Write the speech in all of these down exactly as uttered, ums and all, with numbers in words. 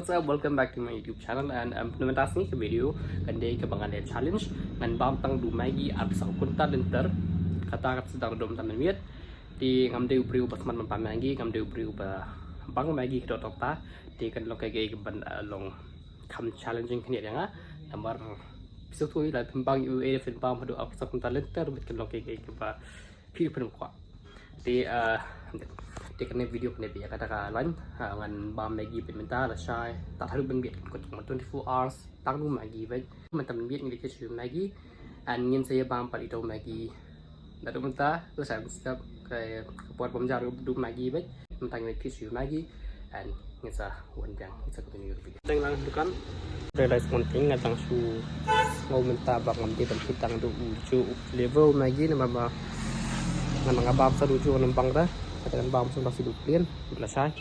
What's up? Welcome back to my YouTube channel, and um, mynta sngi ka video kan dei kaba ngan leh challenge ngan bam tang du Maggi arphew saw kynta lynter. Kata ka sdang da u mynta mynmiet. Te ngam dei u briew ba smat ban bam Maggi, ngam dei u briew ba bang Maggi ka dei tang ta. Te kan long kaei kaei kaban uh, long kham challenging khyndiat ïa nga. Namar phi sngewthuh, lada phim bang ïa u ei, lada phim bam haduh arphew saw kynta lynter, bad kan long kaei kaei kaba phi ruh phim kwah. Te uh, te kane video kane phi ïa kata ka line, uh, ngan bam Maggi bad mynta lashai tad haduh mynmiet, ka tong twenty-four hours tang du Maggi bad mynta mynmiet ngin ïa kit shuh Maggi. And ngin sa ïa bam pat ito Maggi. Naduh mynta lashai mynstep ka por bam jar du Maggi bad mynta ngin ïa kit shuh Maggi. And ngin sa wan biang, ngin sa continue ïa ka video. Teng lang dukan. Realize one thing, nga dang shu sngew mynta ba ngam dei ban kit tang da ujuh u flavor Maggi namar ba ngan nga bam sa da ujuh u nongbang ta. Kata ngan bam sa da ujuh u plain, lashai.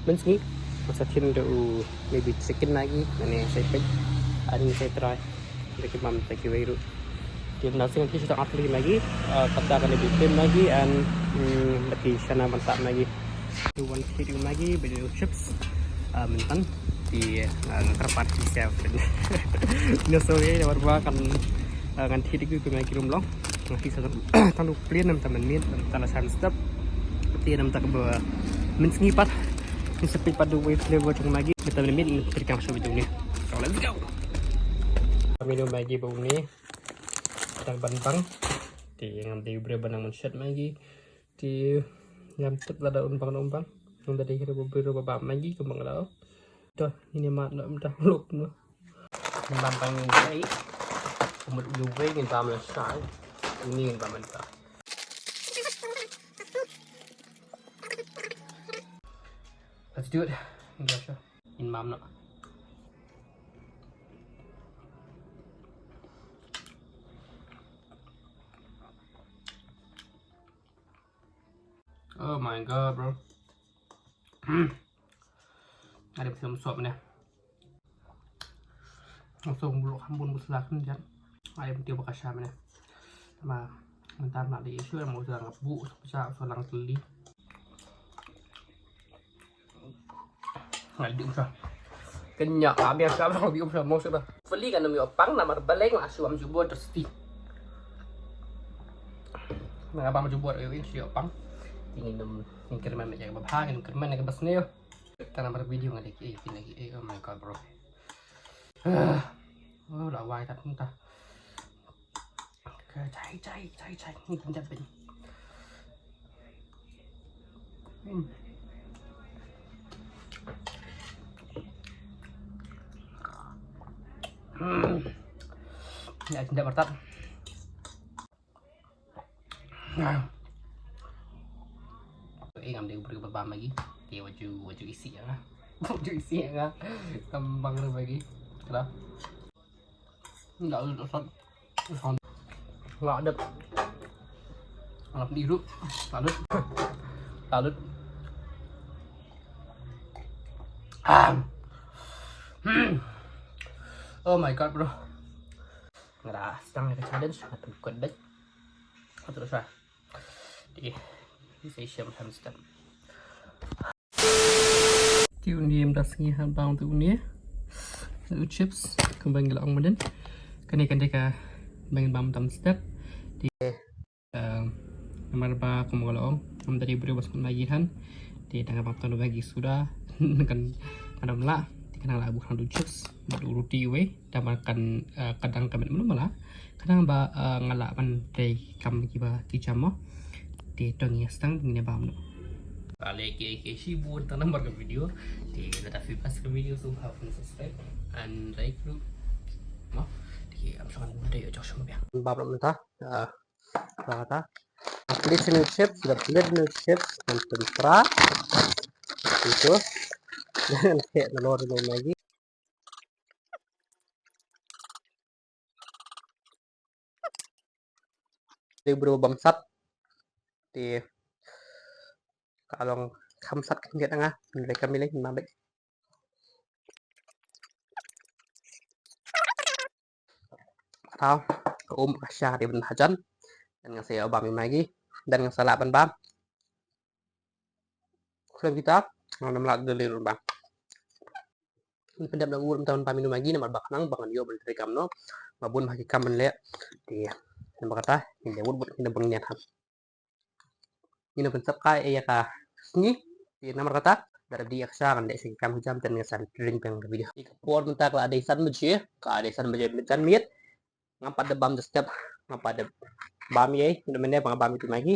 Mynsngi ngan sa kit da u maybe chicken Maggi, ngan sa peit, ngan sa try. Da ki bam da kiwei ruh. Te mynta sngi ngan kit shuh tang artylli Maggi, uh, kata kane dei plain Maggi and mm, da ki shana ban tap Maggi. Te wan kit ïa u Maggi bad ïa u chips. Ah, mynta te, ah, nga kyrpad ki chef. No, sorry, namar ba kan, ah, ngan thied ïa u Maggi ruh ym long. Nga thied sa tang u plain, namar mynta mynmiet, namar lashai mynstep. Te namar kaba mynsngi pat ngin sa peit pat da uwei u flavor jong u Maggi. Mynta mynmiet ngin peit tang shuh ïa une. So let's go. Kami ïa u Maggi ba une. Tang ban bang. Te ngam dei u briew ba nang mynshet Maggi. Te ngam tip lada un bang ne ym bang. Ngan da dei hi ruh ba briew ba bam Maggi kumba nga la ong. To ngin ïa mad noh mynta, lok noh. Ngin bam tang uwei. Kumba uwei ngin bam lashai. Une ngin bam mynta. Let's do it. Ngin bam shuh. Ngin bam noh. Oh my God, bro. Hmm. Ada betul sop ni. Langsung buluk hambun besar kan dia. Ada betul bakasha ni. Sama mentah nak di isu yang mau jalan ngebu, sama jalan keli. Ngai di usah. Kenya kami yang siapa di usah mau sudah. Beli kan demi opang namar baleng lah suam jubur terus ti. Nang abang jubur ayo isi opang. Tingin dum tingkir meme jaga babha, tingkir meme ke bas ni. Tanah bervideo ngai lagi, eh, lagi, eh, oh my God, bro. Ah, oh, lah wai tak entah. Ka chai, chai, chai, chai. Ni kan japin. Hmm. Hmm. Ya, tindak bertat. Nah. Eh, ngam dei beri babam lagi. Dia waju, waju isi ya. Waju isi ya. Kembang lagi. Kira. Nda lut asat. Asat. Nda dep. Alap ni lut. Lalut. Lalut. Ah. Hmm. Oh my God, bro. Nga da sdang ïa ka challenge, nga tang kut bad. Nga tang sha. Dei, sa shem shem step. Te une mynta sngi ha bang te une. U chips, kumba ngi la ong mynnin. Kane kan dei kaba ngin bam tam step. Te, um, namar ba kumba ngi la ong, ngam dei briew ba smat Maggi than. Te dang bam tam Maggi suda. Kan, kan ym lah. Te kan nang lah buh tang u chips bad u roti wei. Te ba kan, eh, ka dang ka met mano mala. Ka dang ba, eh, nga lah ban trei kam kiba ki jam mo. Te to ngin ïa sdang ngin ïa bam noh. Ale ki, ki shibun tang namar ka video. Te lada phi bha ka video so ha phi subscribe and like ruh. Mo. Te am shong ngan dei jong shong biang. Bam noh mynta. Ah, kata. Please new chips, the please new chips, and tempura. Itu. Jangan kayak telur dulu lagi. Te briew bamsat. Te ka long kham sat khyndiat nga. Nda ka mileng na bek. Tau ka um ka sha dei ban hajan. Dan nga sa ïa bam ïa Maggi. Dan nga sa lah ban bam. Khlem kita nga nam lah dei ban bam. Ngin pyndep na u mynta ban bam ïa u Maggi namar ba khnang ba ngan ïoh ban trei kam noh. Ba bun bha ki kam ban leh. Te namar kata ngin leh wut wut, ngin da bang nian ha. Ngin da pynsep kai ïa ka sngi. Te namar kata da dep dih ïa ka sha, ngan leh sha ki kam ki jam, te ngan sa ring biang ka video. Te ka por mynta ka la dei san baje, ka dei san baje janmiet. Ngam pat da bam da step, ngam pat da bam ïa, da mynne ba nga bam ïa u Maggi.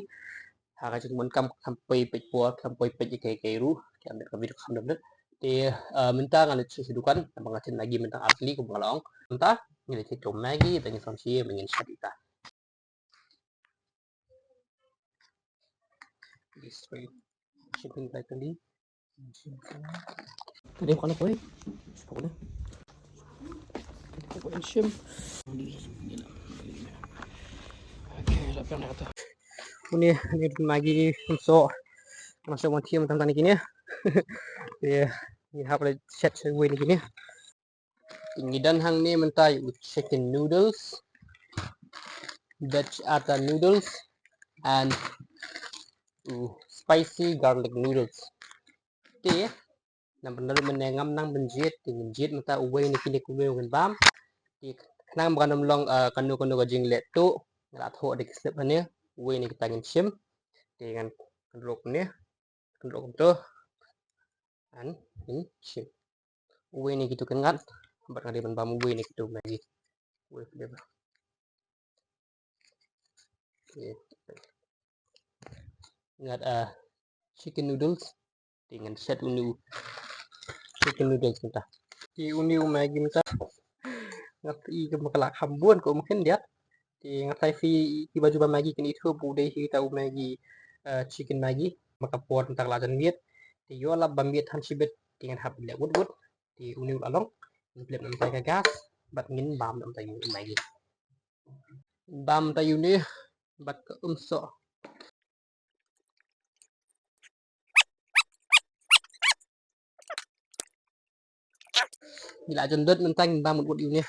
Ha ka jingmut kam, kham poi peit por, kham poi peit ïa kaei kaei ruh, ki am da ka video kham da mynta. Te, eh, mynta ngan leit sha dukan, namar nga shet Maggi mynta ar tylli kumba nga la ong. Mynta ngi leit shet u Maggi, te ngin sngewsih, ngin shet ïa ka. This way. Shipping back kali. Tadi kau nak kau, eh? Sepuluh ni. Tadi kau, eh, shim. Okay, siapa yang dah kata? Uni, ni lagi masuk. Masuk mati mentang tadi kini. Ya, ni hap le chat segue ni kini. Ngi don hangne mynta ïa u chicken noodles, veg atta noodles, and u spicy garlic noodles. Te namar ba mynne ngam nang ban jied, te ngin jied mynta uwei na kine kumne ngin bam. Te khnang ba kan ym long, eh, kano kano ka jingleh tuh, nga la thoh da ki slip hangne, uwei na kita ngin shim. Te ngan kynroh kumne. Kynroh kumto. An, hmm, shim. Uwei na kito kyngat. Bad nga dei ban bam uwei na kito Maggi. Uwei flavor. Okay. Ngat, ah, chicken noodles. Te ngan shet uni u chicken noodles mynta. Te uni u Maggi mynta. Ngat i ka ma ka la kham bun ko mungkin dia. Te nga try phi kiba ju bam Maggi kin ithuh ba u dei hi uta u Maggi, eh, chicken Maggi, ma ka por mynta ka la jan miet. Te ïoh lap bam miet than shibit, te ngan hap leh wut wut. Te uni u la long, ngin flip na mynta ka gas, bad ngin bam na mynta u Maggi. Bam na mynta uni, bad ka umsoh. Ngi la jan dot mynta ngin bam wut wut uni.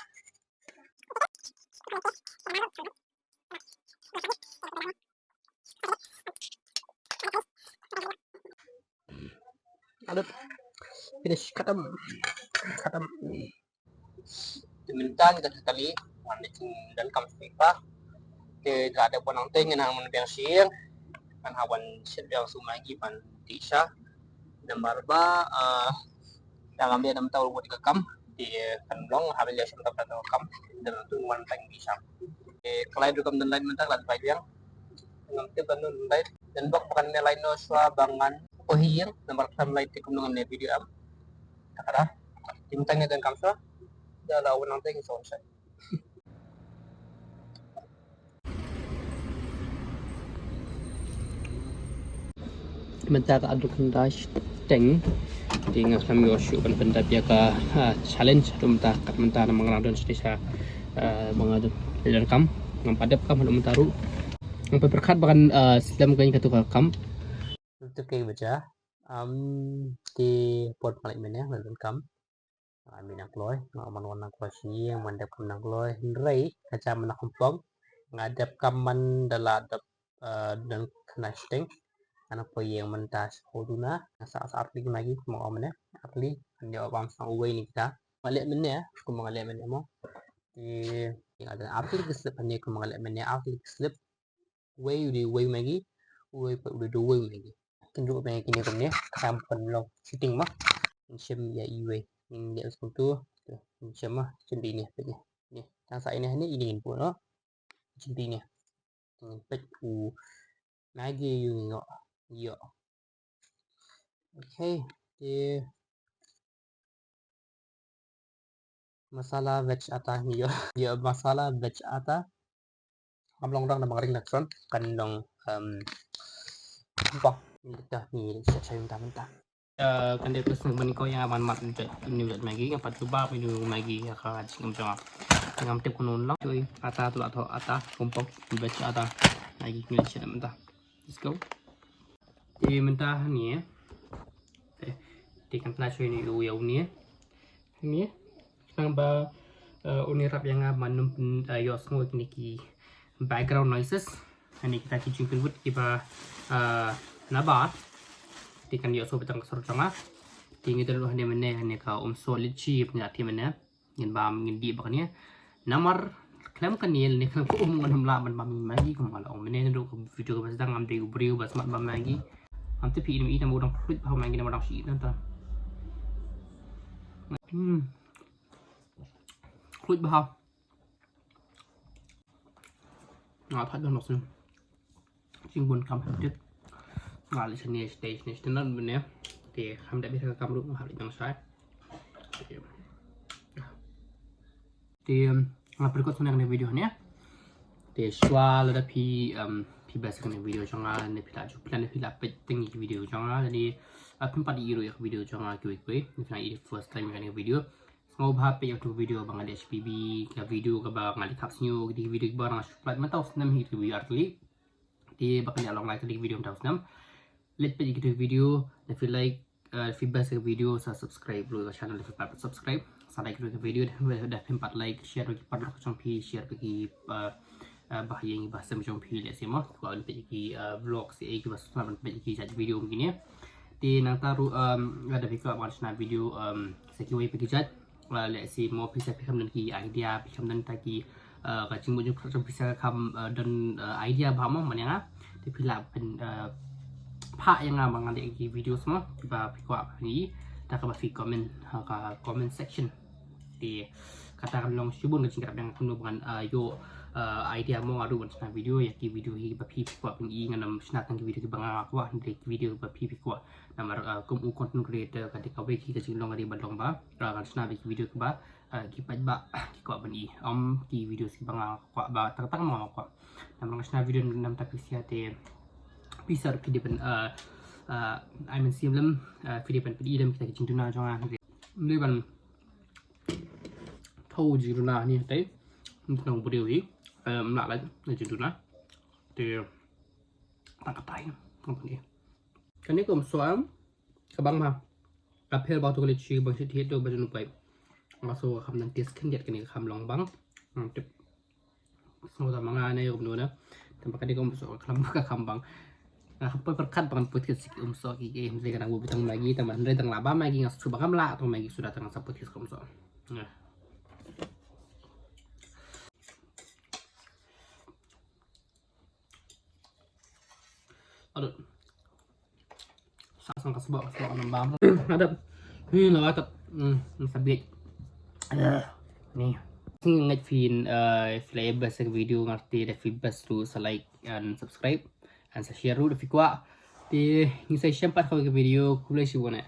Adot. Finish, khatam. Khatam. Te mynta ngi dang kali, wan da jingdonkam sha paidbah. Te lada wan nangtei ngin hap ban biang sha ïing, ngin hap ban shet biang sha u Maggi ban dih sha. Namar ba, ah, da ngam leh namar ta u wad ka kam, te kan long hap leh sha namar ta ka kam, te nangtu wan tang dih sha. Te ka light ruh kam don light mynta, ka la bai biang. Ngam tip ba don light, don bok ba kan ne light noh shuwa ba ngan poi ha ïing, namar khlem light te kumno ngan ne video em. Te kata, te mynta ngi donkam shuwa, da la wan nangtei ngin sa wan shai. Mynta ka ar khyndai shiteng. Te nga khlem ïoh shuh ban pyndep ïa ka, ah, challenge haduh mynta, kat mynta namar nga dang don shatei sha, ah, ba nga don, donkam, ngam pat dep kam haduh mynta ruh. Ngam pat pyrkhat ba kan, ah, slem kane katu ka kam. Te kaei ba jia, am, te por ba nga leit mynne nga donkam. Nga mih na kloi, nga man wan na kloi sha ïing, man dep kam na kloi, hynrei ka jia man na Kompong, nga dep kam man da la dep, eh, dang khyndai shiteng. Nga nang poi ïing mynta sha duna, nga sah, sah ar tylli ki Maggi, kumba nga ong mynne, ar tylli, ngan ïoh bam sa uwei na kita. Nga leh mynne, kumba nga leh mynne mo. Te nga don ar tylli ki slip hangne, kumba nga leh mynne, ar tylli ki slip. Uwei u dei uwei u Maggi, uwei pat u dei uwei u Maggi. Kin ruh Maggi kine kumne, khnang ban long shooting mo. Ngin shim ïa iwei, ngin leh kumtu, ngin shim mo, shim dei ne, peit ne. Ne, tang sa ine hangne, ine ngin buh noh. Shim dei ne. Ngin peit u Maggi ïa u ngi ngoh, ïoh. Okay, te masala veg atta, ïoh, ïoh masala veg atta. Ngam long dang da bang ring na kron, kan long, em, bok, ngi da ngi shet shet mynta mynta. Eh, kan dei plus nang bani ko ïa ban mat uni u Maggi, nga pat ju bam uni u Maggi ïa ka jingim jong nga. Ngam tip kumno long, chui, atta tu la thoh, atta, Kompong, veg atta, Maggi, ngi shet mynta. Let's go. Te mynta hangne, eh, te kan pynlait shuwa ïa u, ïa une. Hangne, khnang ba, eh, une rap ïa nga ban ym pyn, eh, ïohsngew ïa kine ki background noises. Hangne kita ki jingpynwit kiba, eh, nabar. Te kan ïohsngew beit tang ka sur jong nga. Te ngi don ruh hangne mynne, hangne ka umsoh litchi, pynjah te mynne. Ngin bam, ngin dih bad kane. Namar khlem kane lane khlem ka um ngan ym lah ban bam ïa i Maggi, kumba la ong mynne, naduh ka video kaba sdang ngam dei u briew ba smat bam Maggi. Ngam tip phi i ne em i, tang ba u dang khluit bha u Maggi namar dang shu ïeh nangta. Hmm. Khluit bha. Nga thait noh sien. Jingbun kam hapdit. Nga leh shane stage ne stage nan mynne. Te kham da bit ka kam ruh nga hap leh dang shai. Te, um, nga pyrkhat shuwa kane video ne. Te shuwa lada phi, um, phi best kane video jong nga ne phi la ju plan ne phi la peit teng ïa ki video jong nga ne, uh, phim pat ïohi ruh ïa ki video jong nga kiwei kiwei. Ne phi la ïohi first time kane video. Sngewbha peit ïa uto u video ba nga leh H P B, ka video kaba nga leh thap sngew, ki video kiba nga shu upload mynta u snem hi, ki video artylli. Te ba ka leh long like, ki video mynta u snem. Leit peit ïa ki video, lada phi like, eh, phi best ka video sa subscribe ruh ka channel, lada phi pat subscribe. Sa like ruh ka video, lada phim pat like, share ruh ki paralok jong phi, share ruh ki, eh, eh, ba ïa ngi ba sem jong phi lehse mo. Kwah ban peit ïa ki, eh, vlog se ei kiba sngewtynnat ban peit ïa ki jait video kine. Te nangta ruh, um, lada phi kwah ban shna video, um, sa kiwei pat ki jait. Uh, lehse mo phi sa phi kham don ki idea, phi kham don ta ki, uh, ka jingmut jingpyrkhat jong phi sa kham, uh, don, uh, idea bha mo man ïa nga. Te phi lah pyn, uh, phah ïa nga ba ngan leh ki videos mo kiba phi kwah ban ïohi da kaba phi comment ha ka comment section. Te kata kan long shibun ka jingïarap ïa nga kumno ba ngan, uh, ïoh, uh, idea mo nga ruh ban shna video ïa ki video hi ba phi, phi kwah ban ïohi. Ngan ym shna tang ki video kiba nga kwah, hynrei ki video ba phi, phi kwah. Namar, uh, kum u content creator ka dei kawei ka jinglong ka dei ban long ba, uh, ngan shna ba ki video kiba, uh, ki paidbah ki kwah ban ïohi. Ym ki video kiba nga kwah ba tang tang ma nga kwah. Namar ngan shna video namar ta phi sa te phi sa ruh phi dei ban, uh, uh, ai mynsiem lem, uh, phi dei ban peit lem kita ki jingduna jong nga. Ym dei ban thew jingduna ne te. Ym dei ban thew hi. Eh, ym lah lait na jingduna. Te tang katai. Tang katai. Kane ka umsoh ka bang bha. Ka pher bha uto ka litchi bang shi thied uto ba jong u paip. Nga shu kham nang taste khyndiat kane ka kham long bang. Nang tip. Sngewthuh ma nga ne kumno ne. Tang ba kane ka umsoh ka kham, ka kham bang. Nga kham poi pyrkhat ba ngan poi thied sha ki umsoh ki, ki, hynrei ka dang buh beit tang Maggi, tang ba hynrei tang lah bam Maggi nga shu ba ngam lah tang Maggi suda tang sa poi thied sha ka umsoh. Nga. Aduh. Sa sang ka sbok, ka sbok nang bam. Aduh. Hi, la aduh. Hmm, sa biet. Aduh. Ni. Sngewbha phin, eh, phi la ïa best ka video ngarti, da phi best ruh sa like and subscribe and sa share ruh da phi kwah. Te ngi sa ïashem pat ha kawei ka video, khublei shibun eh.